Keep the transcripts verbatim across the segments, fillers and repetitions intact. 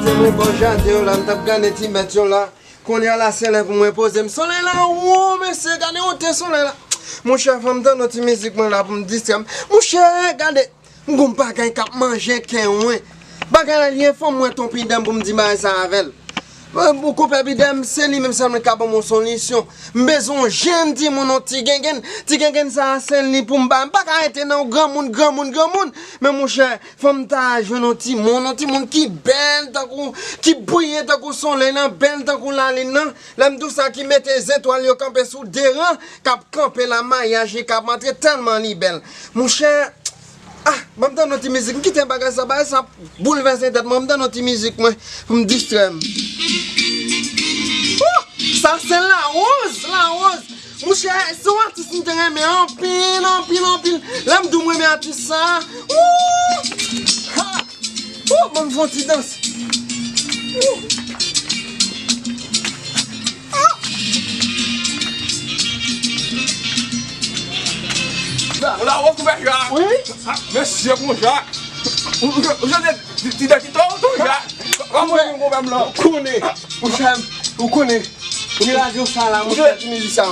Se mwen bò jaden yo la, m t ap gade ti bèt yo la. Kounye a la, se lè pou mwen poze m. Solèy la wo, mesye, gade wote solèy la. Monchè, fò m tande yon ti mizik mwen la pou m distrè m. Monchè, gade, m gon bagay k ap manje kè mwen. Bagay la, li enfòm mwen ton pidèm pou m di bagay sa avè l. Bon, konpè pidèm, se li menm sèlman k ka ban m yon solisyon. M bezwen yon jèn timoun, yon ti gengenn. Ti gengenn sa a, se li pou m ba. M pa ka rete nan yon granmoun, granmoun, granmoun. Men monchè, fò m ta jwenn yon timoun, yon timoun ki bèl tankou, ki briye tankou solèy lan, bèl tankou lalin nan. Lè m di w sa, ki mete zetwal yo kanpe sou de ran, k ap kanpe la, mayaj li k ap antre, tèlman li bèl. Monchè, ah, ban m tande yon ti mizik, m kite bagay sa, bagay sa ap boulvèse tèt mwen, ban m tande yon ti mizik mwen, pou m distrè m. Wouh! Sa se Larose, Larose. Monchè, se yon atis m te renmen anpil, anpil, anpil. Lè m di w m renmen atis sa, wouh! Ha! Wouh, ban m fè yon ti dans. Wouh! Ah! Larose, konpè Jak. Wi? Ah, mesye, konpè Jak. Ou, ou, ou, ou, ti, ti, ti, ti, ti, ti, ti, Jak. Kòman ou ye, konpè m lan? Ou konnen. Ou konnen. Ou gen radyo sa la, monchè, ti mizik sa.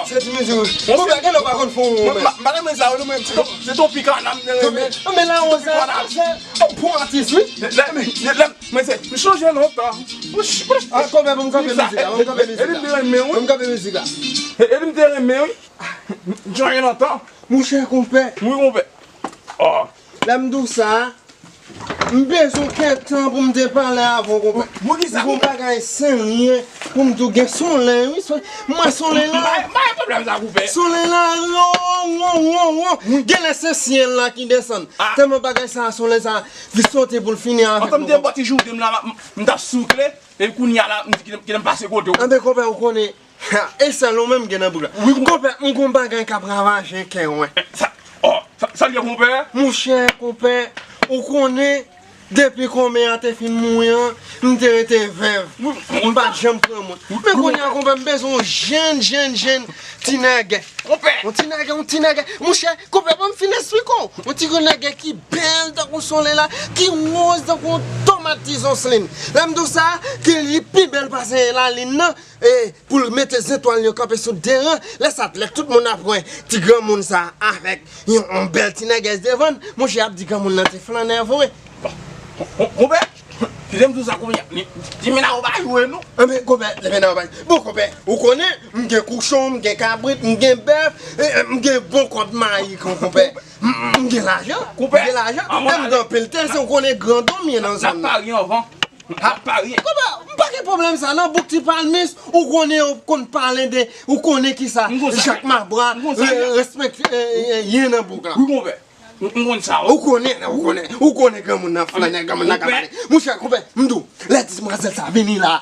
Se ti mizik, wi. Monchè, gen lè w pa konn fè yon, men. M pa renmen sa, wi, non, men se ton, se ton pikanna m te renmen. Non, men Larose sa, se yon bon atis, wi. Lè, lè, lè, men se, m chonje lontan. Ah, konpè, ban m kanpe mizik la, ban m kanpe mizik la. Ban m kanpe mizik la. E, e li m te renmen, wi. M chonje lontan. Monchè, konpè. Wi, konpè. Oh. Lè m di w sa, m bezwen kèk tan pou m te pale avè w, konpè. Pou kisa? M gon bagay serye pou m di w gen solèy, wi. Solèy, m wè solèy la. M pa gen pwoblèm sa, konpè. Solèy la, wo, wo, wo, wo. Gen lè se syèl la ki desann. Ah. Tèlman bagay sa, solèy sa, li sote pou l fini avèk nou. Antan m te bò ti joude m la, m, m t ap soukle, e kounye a la, m di kite m, kite m pase kote w. Anben, konpè, ou konnen. Ha, e sèl ou menm gen nan bouk la. Wi, konpè. Konpè, m gon bagay k ap ravaje kè mwen. Sa, oh, sa, sa l ye, konpè? Monchè, konpè, ou konnen, depi kòmè a te fin mouri an, m te rete vèv. M pa t janm pran moun. Men kounye a, konpè, m bezwen yon jèn, jèn, jèn ti nègè. Konpè. Yon ti nègè, yon ti nègè. Monchè, konpè, ban m fin esplike w. Yon ti grenn nègè ki bèl tankou solèy la, ki woz tankou yon tomat ti zonslin. Lè m di w sa, ke li pi bèl pase lalin nan. E pou l mete zetwal yo kanpe sou de ran, lè sa, lè tout moun ap wè ti granmoun sa avèk yon, yon bèl ti nègès devan l, monchè, y ap di granmoun nan te flannè vre. Bon, bon, bon, konpè, kite m di w sa kounye a, li, ti mennaj ou pa jwe non. Anben, konpè, ti mennaj ou pa jwe. Bon, konpè, ou konnen, m gen kouchon, m gen kabrit, m gen bèf, e, e, m gen bon kòd mayi, kon, konpè. M, m, m gen lajan, m gen lajan, e m gen anpil tè, se ou konnen grandon m ye nan zòn nan. N ap parye anvan. Ha, pa ryen. Konpè, m pa gen pwoblèm sa, nan bouk ti palmis, ou konnen yo konn pale de, ou konnen kisa, Jak Mabwa, respekte, e, e, ye nan bouk la. Wi, konpè. M, m konn sa, wi. Ou konnen, ou konnen, ou konnen granmoun nan flannè, granmoun nan ka pale. Monchè, konpè, m di w, lè ti demwazèl sa vini la,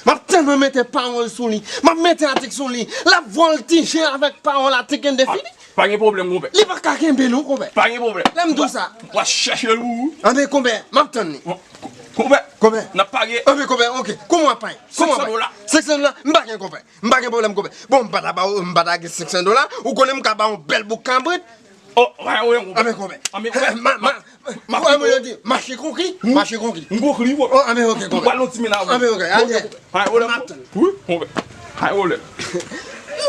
m ap tèlman mete pawòl sou li, m ap mete atik sou li, l ap vòltije avèk pawòl, atik endefini. Pa gen pwoblèm, konpè. Li pa ka kenbe non, konpè. Pa gen pwoblèm. Lè m di w sa. W a chèche l pou ou. Anben, konpè, m ap tann li. Konpè. Konpè. N ap parye. Anben, konpè, oke. Kòman w ap parye? Kòman w ap parye? Senk san dola. Senk san dola. M pa gen konpè. M pa gen pwoblèm, konpè. Bon, m pa ta ba w, m pa ta gen senk san dola. Ou konnen m ka ba w yon bèl bouk kabrit. Oh, pa gen pwoblèm, konpè. Anben, konpè. Ma, ma, M ap, mwen, yo di, mache konkli, mache konkli. M konkli, konpè. Oh, anben, oke, konpè. M pral nan ti mennaj. Anben, oke, ale. Anben, konpè. Wi, konpè. Ay, olè.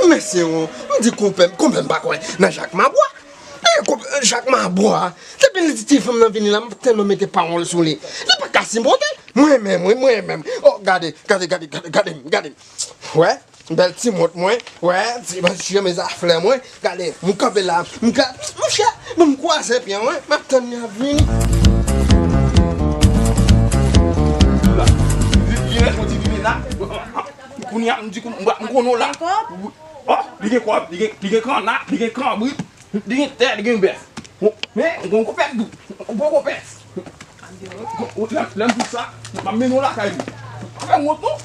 Mesye, m di konpè, konpè m pa kwè nan Jak Mabwa. E, konpè, Jak Mabwa. Depi l ti, ti fanm nan vini la, m tèlman mete pawòl sou li. Li pa ka sipòte. Mwen menm, wi, mwen menm. Oh, gade, gade, gade, gade, gade m, gade m. Wè? Bèl ti mont mwen, wè, ti, ti chemiz a flè mwen, gade, m kanpe la, m ka, monchè, ban m kwaze pye mwen, m ap tann li ap vini. La, li, li rès yon ti vini la. Kounye a, m di, m, m konnen w la. Oh, li gen kòb, li gen, li gen kanna, li gen kanbrit. Li gen tè, li gen bèf. Men, gon konpè tou. Gon konpè. Lè, lè m di sa, m ap mennen w lakay li. Pa fè m wont non.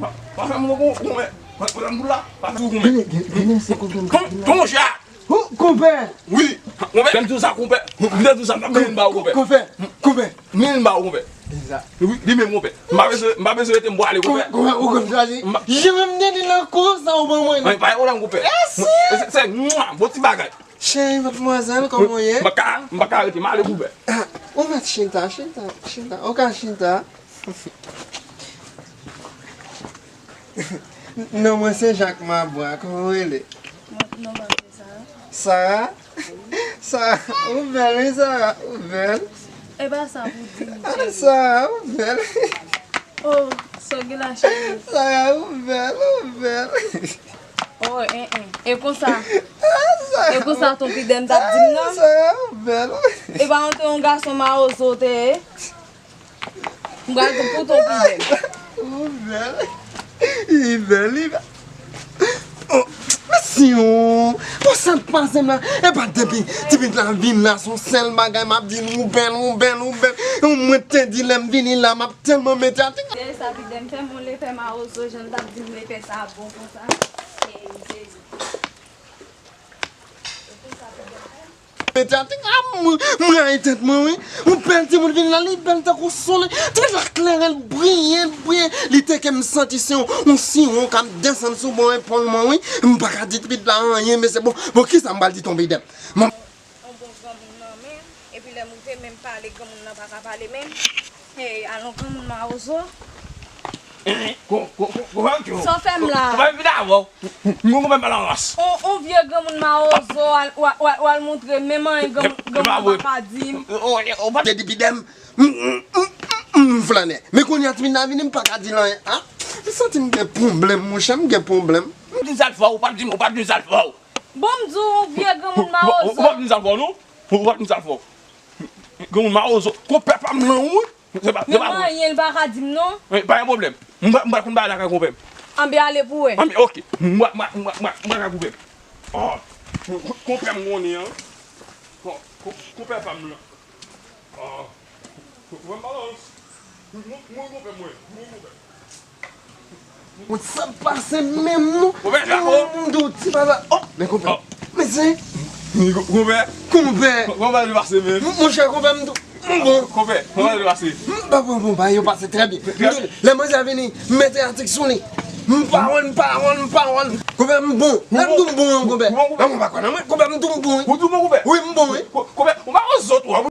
Pa, pa fè m wont, konpè. Pa, pa fè m wont la. Pa fè m wont. Gen, gen, gen, se konpè m. Ton, ton monchè. Ou, konpè. Wi. Konpè, lè m di w sa, konpè. M te di w sa, m ap mennen ba w, konpè. Konpè, konpè. Mil ba w, konpè. Wi, li menm, konpè. M pa bezwen, m pa bezwen rete, m pwale, konpè. Konpè, konpè, ou konn chwazi. M pa... Jan m te di nan kou sa ou ban mwen. Mwen pa gen pwoblèm, konpè. Mèsi. Se, se, mwa, bon ti bagay. Cheri, madmwazèl, kòman w ye? M pa ka, m pa ka rete, m ale, konpè. Ah, ou mèt chita, chita, chita. Ou ka chita. Non, mwen se Jak Mabwa, kòman w rele? Mwen, non, mwen se Sara. Sara? Sara, ou bèl, wi, Sara, ou bèl. E pa sa pou di m, cheri. Sara, ou bèl. Oh, sa w gen la, cheri? Sara, ou bèl, ou bèl. Oh, en, en. E konsa? E konsa, tonpidèm t ap di m nan? Sara, ou bèl. E pa yon, te yon gason mawozo, te ye? M pral pou tonpidèm. Ou bèl. Li bèl, li bèl. Oh, mèsi, oh. Bon, sa k pase m la? E pa depi, depi l vin la, se yon sèl bagay m ap di l, ou bèl, ou bèl, ou bèl. Mwen te di lè m vini la, m ap tèlman mete atik. Dèyè sa, pidèm fè m yon lepè mawozo, jan l t ap di m lepè sa bon konsa. Ey, Jezi. Lepè sa, pidèm fè m. Mete atik, ah, mwen, mwen rayi tèt mwen, wi. Yon bèl timoun vin la, li bèl tankou solèy. Timoun la klere, l briye, l briye. Li te ke m santi se yon, yon siwon k ap desann sou bò epòl mwen, wi. M pa ka di timoun la anyen, mesye. Bon, bon, kisa m pral di tonpidèm? Yon bon granmoun nan menm, epi lè m rive menm pale, granmoun nan pa ka pale menm. Hey, alon granmoun mawozo. Ko, ko, ko, ko, ko, Sa w fè m la? Konpè m vin avè w. M gon konpè m pa nan rans. On, on vye granmoun mawozo, w al, w al, w al, w al montre menm anyen granmoun, granmoun pa ka di m. Te di pidèm, m, m, m, m, m flannè. Men kounye a timoun nan vini, m pa ka di l anyen. Ah, m santi m gen pwoblèm, monchè, m gen pwoblèm. M di sa l fè w, ou pa di m, ou pa di sa l fè w. Bon, m di w, on vye granmoun mawozo. Ou pa di sa l fè w, non? Ou pa di sa l fè w. Granmoun mawozo. Konpè pa m lan, wi. Se pa, se pa vre. Menm anyen, l pa ka di m, non. Wi, pa gen pwoblèm. M pa, m pa konn bagay la ka konpè m. Anben, ale pou wè. Anben, ok. M pa, m pa, m pa, m pa, m pa ka konpè m. Oh, konpè m konnen an. Oh, ko-, konpè pa m lan. Oh, konpè m balans. Mwen, mwen konpè mwen. Mwen konpè. Mwen sa pase menm non. Konpè, Jako. Mwen di w ti papa. Oh, men konpè. Oh. Men se. Konpè. Konpè. Konpè, li pase menm. Monchè, konpè, m tou. M bon. Konpè, konpè, li pase. M pa bon, bon, ba, yo pase trè byen. Trè byen. Lè manzè a vini, m mete atik sou li. M pa wè l, m pa wè l, m pa wè l. Konpè, m bon. Lè m tou m bon, konpè. Ou bon, konpè? Mwen pa kwè nan mwen, konpè, m tou m bon, wi. Ou tou bon, konpè? Wi, m bon, wi. Ko-, konpè, ou pa wè zòt, ou